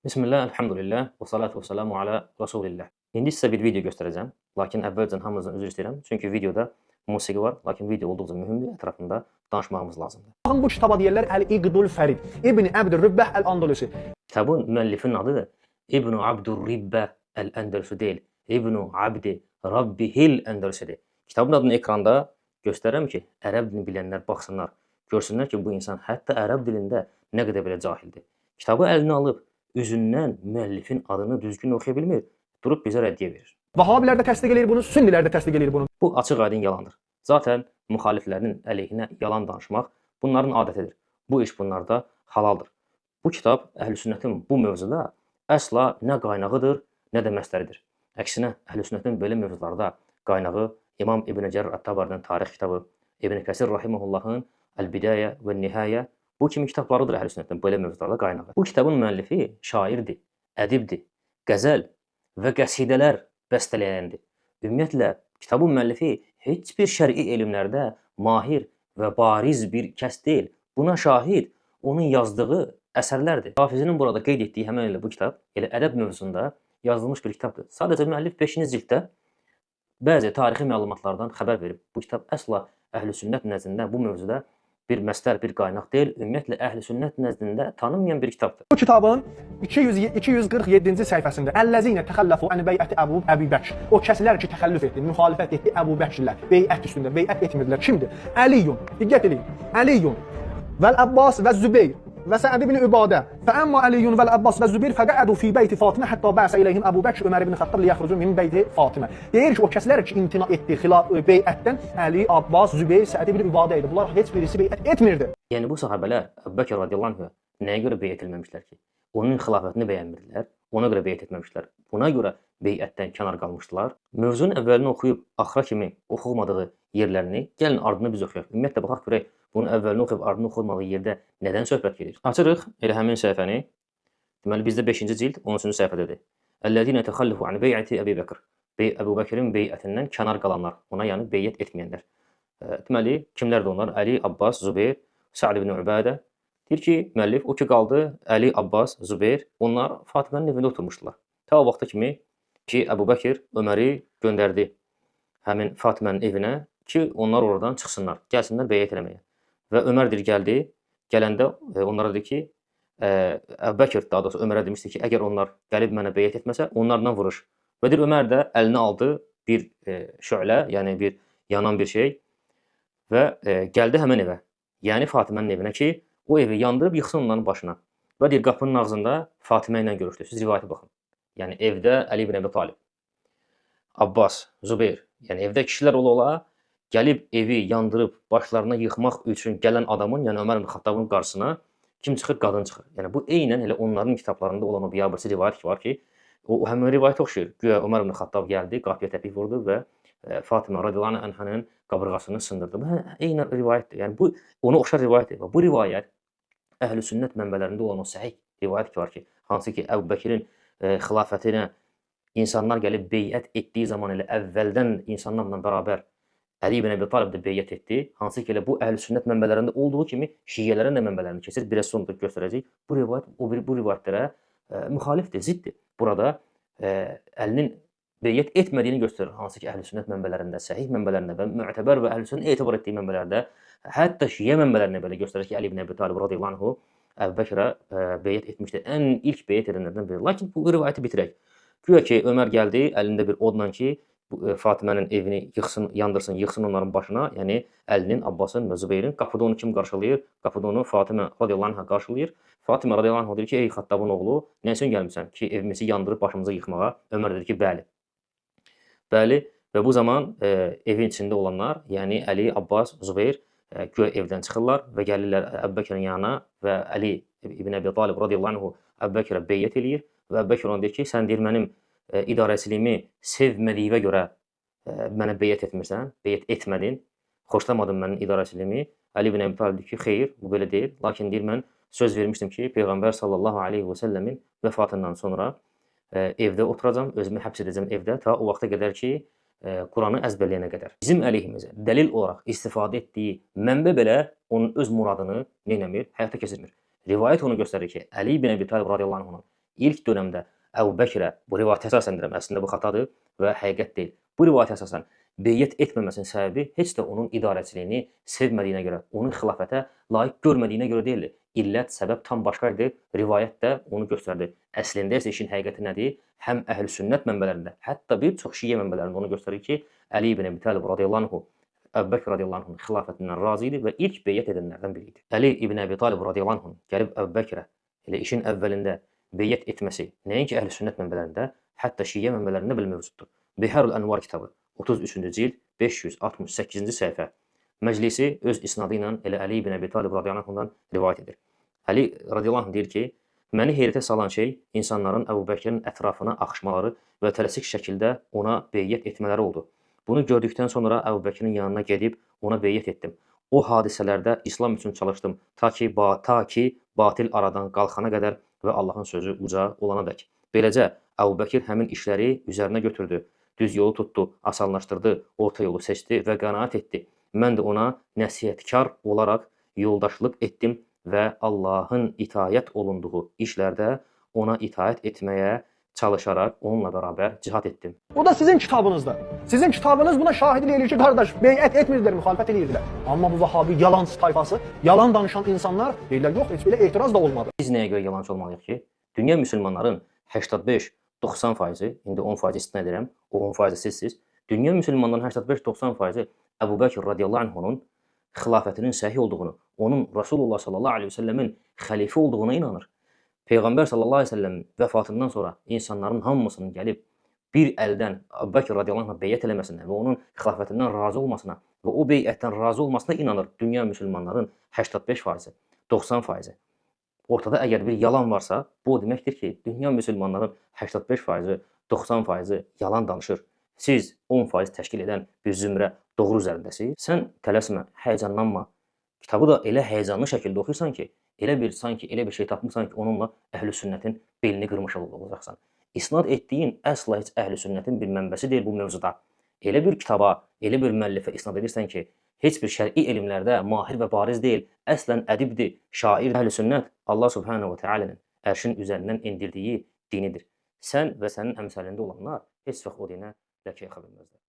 Bismillah, elhamdülillah, və salatu və selamu ala Rasulillah. İndi sizə bir video göstərəcəm. Lakin əvvəlcən hamınızdan üzr istəyirəm. Çünki videoda musiqi var. Lakin video olduqca mühümdür. Ətrafında danışmağımız lazımdır. Baxın bu kitaba deyirlər Əl-İqdul Fərid. İbn Əbdürrübbə Əl-Andalusi. Kitabın müəllifinin adı da İbn Abdurribbə Əl-Əndəlusi deyil. İbn Abdi Rabbihil Əndəlusidir. Kitabın adını ekranda göstərirəm ki, ərəb dilini bilənlər baxsınlar, görsünlər ki, bu insan hətta ərəb dilində nə qədər belə cahildir. Kitabı əlinə alıb üzündən müəllifin adını düzgün oxuya bilmir, durub bizə rəddiyə verir. Vahabilər də təsdiq eləyir bunu, sünnilər də təsdiq eləyir bunu. Bu açıq-aydın yalandır. Zaten müxaliflərinin əleyhinə yalan danışmaq bunların adətidir. Bu iş bunlarda halaldır. Bu kitab Əhl-i Sünnətin bu mövzuda əsla nə qaynağıdır, nə də məsləridir. Əksinə Əhl-i Sünnətin belə mövzularda qaynağı İmam İbn Cərir Ət-Tabarinin tarix kitabı, İbn Kəsir rahimehullahın Əl-Bidayə və Nihayə bu kimi kitablarıdır Əhl-i Sünnətin belə mövzularda qaynağı. Bu kitabın müəllifi şairdir, ədibdir, qəzəl və qəsidələr bəstələyəndir. Ümumiyyətlə kitabın müəllifi heç bir şər'i elmlərdə mahir və bariz bir kəs deyil. Buna şahid onun yazdığı əsərlərdir. Hafizinin burada qeyd etdiyi həmin elə bu kitab, elə ədəb mövzusunda yazılmış bir kitabdır. Sadəcə müəllif 5-ci cilddə bəzi tarixi məlumatlardan xəbər verib. Bu kitab əsla Əhl-i Sünnət nəzdində bu mövzuda bir məslər, bir qaynaq deyil. Ümumiyyətlə Əhl-i Sünnət nəzdində tanınmayan bir kitabdır. Bu kitabın 200 247-ci səhifəsində Əlləzinə təxəlləfu ən beyəti Əbu Əbi Bəkr. O kəslər ki, təxəllüf etdi, müxalifət etdi Əbu Bəkrlə. Beyət üstündə beyət etmirdilər. Kimdir? Əliyun. Diqqət eləyin. Əliyun vəl Abbas və Zübeyr və Səəd ibn Übadə. Fəəmma Əliyun vəl Abbas və Zübeyr fəqədu fi beyti Fatimə hətta bəsə iləyhim Əbu Bəkr Ömər ibn Xattab liyəxrucu min beyti Fatimə. Deyir ki, o kəslər ki, imtina etdi xilaf beyətdən Əli, Abbas, Zübeyr, Səəd ibn Übadə idi. Bunlar heç birisi beyət etmirdi. Yəni bu sahabələr Əbu Bəkr radiyallahu anhə nəyə görə beyət etməmişlər ki? Onun xilafətini bəyənmirdilər, ona görə beyət etməmişlər. Buna görə beyətdən kənar qalmışdılar. Mövzunun əvvəlini oxuyub axıra kimi oxumadığı yerlərini gəlin ardını biz oxuyaq. Ümumiyyətlə baxaq görək bunun əvvəlini oxuyub ardını oxumadığı yerdə nədən söhbət gedir? Açırıq elə həmin səhifəni. Deməli bizdə 5-ci cild 13-cü səhifədədir. Əlləzinə təxəlləfu an bey'ati Əbi Bəkr. Əbu Bəkirin beyətindən kənar qalanlar, ona yəni beyət etməyənlər. Deməli kimlərdir onlar? Əli, Abbas, Zübeyir, Sa'd ibn Übədə. Deyir ki, müəllif o ki qaldı Əli, Abbas, Zübeyir, onlar Fatimənin evində oturmuşdular. Ta o vaxta kimi ki, Əbu Bəkir Öməri göndərdi həmin Fatimənin evinə ki, onlar oradan çıxsınlar, gəlsinlər beyət eləməyə. Və Ömər deyir gəldi, gələndə onlara dedi ki, Əbu Bəkir daha doğrusu Ömərə demişdi ki, əgər onlar gəlib mənə beyət etməsə, onlarla vuruş. Və deyir Ömər də əlinə aldı bir şölə, yəni bir yanan bir şey və gəldi həmin evə. Yəni Fatimənin evinə ki, o evi yandırıb yıxsın onların başına. Və deyir qapının ağzında Fatimə ilə görüşdü. Siz rivayətə baxın. Yəni evdə Əli ibn Əbi Talib, Abbas, Zübeyir, yəni evdə kişilər ola-ola gəlib evi yandırıb başlarına yıxmaq üçün gələn adamın, yəni Ömər ibn Xattabın qarşısına kim çıxır? Qadın çıxır. Yəni bu eynən elə onların kitablarında olan o biyabırçı rivayət ki var ki, o həmin rivayətə oxşayır. Güya Ömər ibn Xattab gəldi, qapıya təpik vurdu və Fatimə radiyallahu anhanın qabırğasını sındırdı. Bu eynən rivayətdir. Yəni bu ona oxşar rivayətdir. Və bu rivayət Əhl-i Sünnət mənbələrində olan o səhih rivayət ki var ki, hansı ki Əbu Bəkirin xilafətinə insanlar gəlib beyət etdiyi zaman elə əvvəldən insanlarla bərabər Əli ibn Əbi Talib də beyət etdi. Hansı ki elə bu Əhl-i Sünnət mənbələrində olduğu kimi şiələrin də mənbələrini keçir. Biraz sonra göstərəcək. Bu rivayət o bir bu rivayətlərə müxalifdir, ziddir. Burada Əlinin beyət etmədiyini göstərir. Hansı ki Əhl-i Sünnət mənbələrində, səhih mənbələrində və mötəbər və Əhl-i Sünnət etibar etdiyi mənbələrdə, hətta şiə mənbələrində belə göstərir ki, Əli ibn Əbi Talib radiyallahu anhu Əbu Bəkrə beyət etmişdi. Ən ilk beyət edənlərdən biri. Lakin bu rivayəti bitirək. Güya ki Ömər gəldi əlində bir odla ki, bu, Fatimənin evini yıxsın, yandırsın, yıxsın onların başına. Yəni Əlinin, Abbasın və Zübeyrin. Qapıda onu kim qarşılayır? Qapıda onu Fatimə radiyallahu anha qarşılayır. Fatimə radiyallahu anha deyir ki, ey Xattabın oğlu, nə üçün gəlmisən ki, evimizi yandırıb başımıza yıxmağa? Ömər dedi ki, bəli. Bəli və bu zaman evin içində olanlar, yəni Əli, Abbas, Zübeyir güya evdən çıxırlar və gəlirlər Əbu Bəkirin yanına və Əli ibn Əbi Talib radiyallahu anhu Əbu Bəkrə beyət eləyir və Əbu Bəkir ona deyir ki, sən deyir mənim idarəçiliyimi sevmədiyinə görə mənə beyət etmirsən, beyət etmədin, xoşlamadın mənim idarəçiliyimi. Əli ibn Əbi Talib deyir ki, xeyr, bu belə deyil. Lakin deyir mən söz vermişdim ki, Peyğəmbər sallallahu aleyhi və səlləmin vəfatından sonra evdə oturacam, özümü həbs edəcəm evdə ta o vaxta qədər ki, Quranı əzbərləyənə qədər. Bizim əleyhimizə dəlil olaraq istifadə etdiyi mənbə belə onun öz muradını nə eləmir? Həyata keçirmir. Rivayət onu göstərir ki, Əli ibn Əbi Talib radiyallahu anhunun İlk dönəmdə Əbu Bəkirə, bu rivayətə əsasən deyirəm, əslində bu xatadır və həqiqət deyil. Bu rivayətə əsasən beyət etməməsinin səbəbi heç də onun idarəçiliyini sevmədiyinə görə, onun xilafətə layiq görmədiyinə görə deyildi. İllət, səbəb tam başqa idi. Rivayət də onu göstərdi. Əslində isə işin həqiqəti nədir? Həm əhl-i sünnət mənbələrində, hətta bir çox şiə mənbələrində onu göstərir ki, Əli ibn Əbi Talib radiyallahu anhu Əbu Bəkr radiyallahu anhunun xilafətindən razı idi və ilk beyət edənlərdən biri idi. Əli ibn Əbi Talib radiyallahu anhun gəlib Əbu Bəkrə elə işin əvvəlində beyət etməsi nəinki əhl-i sünnət mənbələrində, hətta şiə mənbələrində belə mövcuddur. Biharul Ənvar kitabı 33-cü cild 568-ci səhifə. Məclisi öz isnadı ilə elə Əli ibn Əbi Talib radiyallahu anhundan rivayət edir. Əli radiyallahu anh deyir ki, məni heyrətə salan şey insanların Əbu Bəkrin ətrafına axışmaları və tələsik şəkildə ona beyət etmələri oldu. Bunu gördükdən sonra Əbu Bəkrin yanına gedib ona beyət etdim. O hadisələrdə İslam üçün çalışdım ta ki batil aradan qalxana qədər və Allahın sözü uca olana dək. Beləcə Əbu Bəkir həmin işləri üzərinə götürdü, düz yolu tutdu, asanlaşdırdı, orta yolu seçdi və qənaət etdi. Mən də ona nəsihətkar olaraq yoldaşlıq etdim və Allahın itaət olunduğu işlərdə ona itaət etməyə çalışaraq onunla beraber cihad etdim. O da sizin kitabınızda. Sizin kitabınız buna şahidlik eləyir ki, qardaş, beyət etmirdilər, müxalifət eləyirdilər. Amma bu Vahabi yalançı tayfası, yalan danışan insanlar deyirlər, yox, heç belə etiraz da olmadı. Biz nəyə görə yalançı olmalıyıq ki? Dünya müsəlmanların 85-90%, indi 10% istisna edirəm, o 10% sizsiz. Dünya müsəlmanların 85-90% Əbu Bəkr radiyallahu anhunun xilafətinin səhih olduğunu, onun Rasulullah sallallahu aleyhi ve sellemin xəlifə olduğuna inanır. Peyğəmbər sallallahu aleyhi ve sellemin vəfatından sonra insanların hamısının gəlib bir əldən Əbu Bəkr radiyallahu anh'a beyət eləməsinə və onun xilafətindən razı olmasına və o beyətdən razı olmasına inanır dünya müsəlmanların 85%, 90%. Ortada əgər bir yalan varsa, bu o deməkdir ki, dünya müsəlmanların 85%, 90% yalan danışır. Siz 10% təşkil edən bir zümrə doğru üzərindəsiniz. Sən tələsmə, həyəcanlanma. Kitabı da elə həyəcanlı şəkildə oxuyursan ki, elə bir sanki elə bir şey tapmısan ki, onunla əhl-i sünnətin belini qırmış olacaqsan. İsnad etdiyin əsla heç əhl-i sünnətin bir mənbəsi deyil bu mövzuda. Elə bir kitaba, elə bir müəllifə isnad edirsən ki, heç bir şər'i elmlərdə mahir və bariz deyil, əslən ədibdir, şair. Əhl-i sünnət Allah subhanahu və teala'nın ərşin üzərindən endirdiyi dinidir. Sən və sənin əmsalində olanlar heç vaxt o dinə ləkə yaxa bilməzlər.